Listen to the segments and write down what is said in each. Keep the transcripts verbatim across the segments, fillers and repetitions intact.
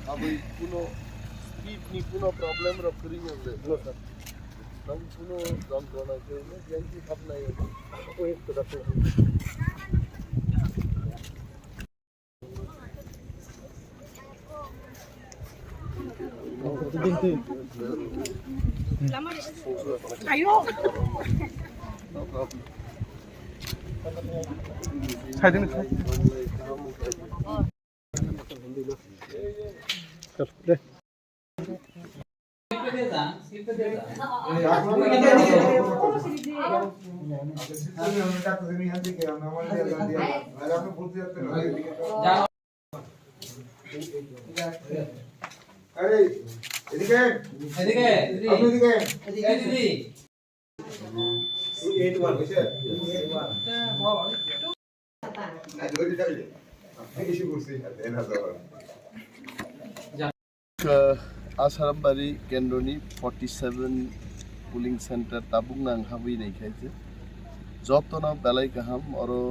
Aboni kuno speed ni kuno problem rok kwrwi wngde. No, sir. Nang kuno jontro nai kwrwi no, biyan ki khap nai. Wait to the Ayo. আরে, এদিকে। এদিকে, দিদি। আপনি এদিকে। এদিকে, দিদি। এই তোমার হয়েছে? হ্যাঁ, ধরে দিতে হবে। আপনি কিছু করছেন, আর দেন আর দেওয়ার। Asarambari kendroni forty seven polling center tabuk nang habwi nai khaise. Jotono belai kaham, oro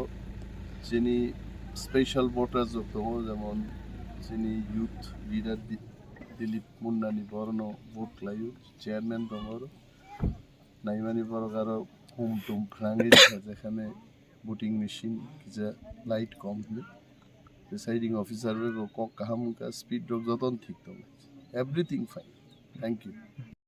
chini special voters rok tongo, jemon chini youth leader Di-, Dilip Mundani, borono vote khlaio, chairman tongo oro. Naimani borok aro hum tum phrangwi rikha, jekhane voting machine kisa light kom hwnwi. Presiding officer bai bo kok kaham wngkha, speed rok jotono thik tongo. Everything fine. Thank you.